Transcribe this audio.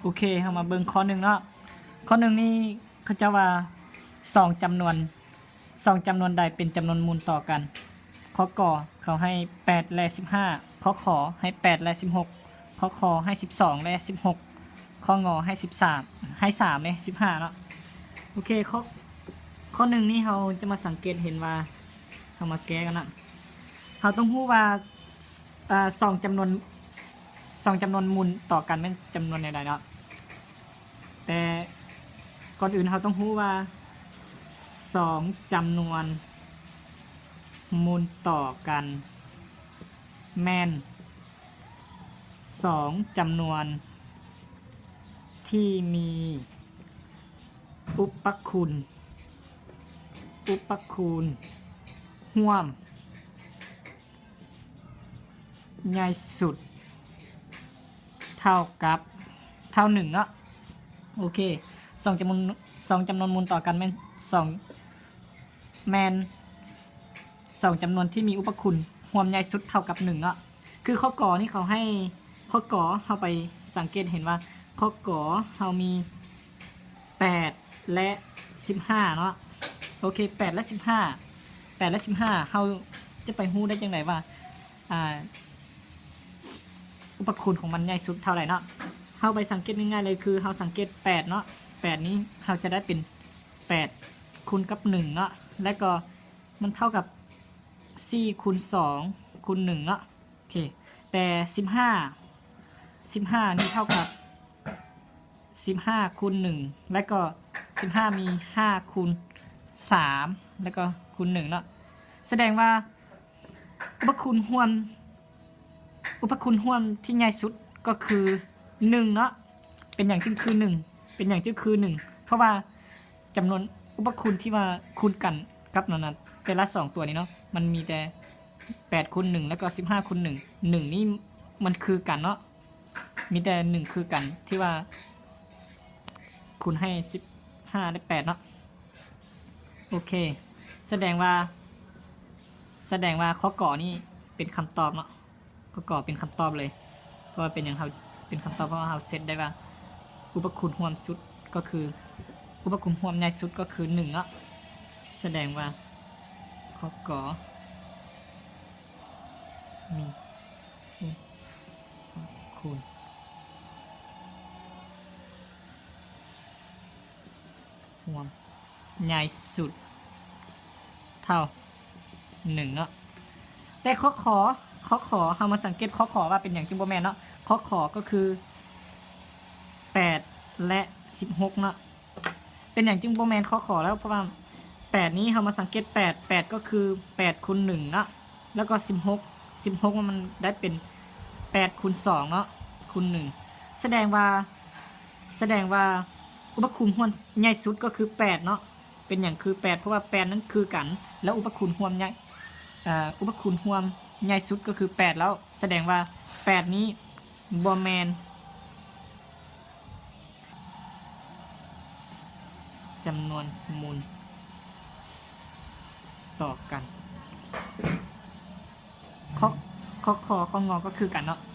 ໂອເຄ ເຮົາມາເບິ່ງຂໍ້ໜຶ່ງເນາະ. ຂໍ້ໜຶ່ງນີ້ເຂົາເຈົ້າວ່າ ສອງຈຳນວນ ສອງຈຳນວນໃດເປັນຈຳນວນມູນຕໍ່ກັນ? ຂໍ້ ກ ເຂົາໃຫ້ແປດ ແລະ ສິບຫ້າ, ຂໍ້ ຂ ໃຫ້ແປດ ແລະ ສິບຫົກ, ຂໍ້ ຄ ໃຫ້ສິບສອງ ແລະ ສິບຫົກ, ຂໍ້ ງ ໃຫ້ສິບສາມ ໃຫ້ສາມ ແລະ ສິບຫ້າເນາະ. ໂອເຄ ຂໍ້ ຂໍ້ໜຶ່ງນີ້ເຮົາຈະມາສັງເກດເຫັນວ່າ ເຮົາມາແກ້ກັນເນາະ. ເຮົາຕ້ອງຮູ້ວ່າ ສ- ເອີ່ ສອງຈຳນວນ ສ- ສອງຈຳນວນມູນຕໍ່ກັນແມ່ນຈຳນວນແນວໃດເນາະ. ແຕ່ກ່ອນອື່ນເຮົາຕ້ອງຮູ້ວ່າ ສອງຈຳນວນມູນຕໍ່ກັນແມ່ນ ສອງຈຳນວນທີ່ມີອຸປະຄຸນ ອຸປະຄຸນຮ່ວມໃຫຍ່ສຸດເທົ່າກັບ ເທົ່າໜຶ່ງເນາະ. ໂອເຄ ສອງຈຳນວນ ສອງຈຳນວນມູນຕໍ່ກັນແມ່ນ ສອງ ແມ່ນ ສອງຈຳນວນທີ່ມີອຸປະຄຸນຮ່ວມໃຫຍ່ສຸດເທົ່າກັບໜຶ່ງເນາະ. ຄືຂໍ້ ກ ນີ້ເຂົາໃຫ້ ຂໍ້ ກ ເຮົາໄປສັງເກດເຫັນວ່າ ຂໍ້ ກ ເຮົາມີແປດ ແລະ ສິບຫ້າເນາະ. ໂອເຄ ແປດ ແລະ ສິບຫ້າ ແປດ ແລະ ສິບຫ້າ ເຮົາຈະໄປຮູ້ໄດ້ຈັ່ງໃດວ່າ ອ່າ ອຸປະຄຸນຂອງມັນໃຫຍ່ສຸດເທົ່າໃດເນາະ? ເຮົາໄປສັງເກດງ່າຍໆເລີຍ ຄືເຮົາສັງເກດແປດເນາະ, ແປດນີ້ເຮົາຈະໄດ້ເປັນແປດຄູນກັບໜຶ່ງເນາະ ແລະກໍມັນເທົ່າກັບສີ່ຄູນສອງຄູນໜຶ່ງເນາະ. ໂອເຄ ແຕ່ສິບຫ້າ ສິບຫ້ານີ້ເທົ່າກັບສິບຫ້າຄູນໜຶ່ງ ແລະກໍສິບຫ້າມີຫ້າຄູນສາມ ແລະກໍຄູນໜຶ່ງເນາະ. ສະແດງວ່າ ອຸປະຄຸນຮ່ວມ ອຸປະຄຸນຮ່ວມທີ່ໃຫຍ່ສຸດກໍຄືໜຶ່ງເນາະ. ເປັນຫຍັງຈຶ່ງຄືໜຶ່ງ? ເປັນຫຍັງຈຶ່ງຄືໜຶ່ງ? ເພາະວ່າຈຳນວນອຸປະຄຸນທີ່ວ່າຄູນກັນກັບນັ້ນນະ ແຕ່ລະສອງຕົວນີ້ເນາະ ມັນມີແຕ່ແປດຄູນໜຶ່ງ ແລະກໍສິບຫ້າຄູນໜຶ່ງ ໜຶ່ງນີ້ມັນຄືກັນເນາະ. ມີແຕ່ໜຶ່ງຄືກັນ ທີ່ວ່າຄູນໃຫ້ສິບຫ້າໄດ້ແປດເນາະ. ໂອເຄ ສະແດງວ່າ ສະແດງວ່າຂໍ້ ກ ນີ້ເປັນຄຳຕອບເນາະ, ຂໍ້ ກ ເປັນຄຳຕອບເລີຍ. ເພາະວ່າເປັນຫຍັງເຮົາເປັນຄຳຕອບ? ເພາະວ່າເຮົາເຊັດໄດ້ວ່າ ອຸປະຄຸນຮ່ວມສຸດກໍຄື ອຸປະຄຸນຮ່ວມໃຫຍ່ສຸດກໍຄືໜຶ່ງເນາະ. ສະແດງວ່າຂໍ້ ກ ມີ ຄູນຮ່ວມໃຫຍ່ສຸດເທົ່າໜຶ່ງເນາະ. ແຕ່ຂໍ້ ຂ ຂໍ້ ຂ ເຮົາມາສັງເກດຂໍ້ ຂ ວ່າເປັນຫຍັງຈຶ່ງບໍ່ແມ່ນເນາະ. ຂໍ້ ຂ ກໍຄືແປດ ແລະ ສິບຫົກເນາະ. ເປັນຫຍັງຈຶ່ງບໍ່ແມ່ນຂໍ້ ຂ ແລ້ວ? ເພາະວ່າແປດນີ້ເຮົາມາສັງເກດແປດ ແປດກໍຄືແປດຄູນໜຶ່ງເນາະ ແລ້ວກໍສິບຫົກ ສິບຫົກມັນໄດ້ເປັນແປດຄູນສອງເນາະ ຄູນໜຶ່ງ. ສະແດງວ່າ ສະແດງວ່າອຸປະຄຸນຮ່ວມໃຫຍ່ສຸດກໍຄືແປດເນາະ. ເປັນຫຍັງຄືແປດ? ເພາະວ່າແປດນັ້ນຄືກັນ ແລ້ວອຸປະຄຸນຮ່ວມໃຫຍ່ ເອີ່ ອຸປະຄຸນຮ່ວມໃຫຍ່ສຸດກໍຄືແປດ ແລ້ວສະແດງວ່າແປດນີ້ບໍ່ແມ່ນ ຈຳນວນມູນຕໍ່ກັນ. ຂໍ້ ຂໍ້ ຂ ຂໍ້ ງ ກໍຄືກັນເນາະ.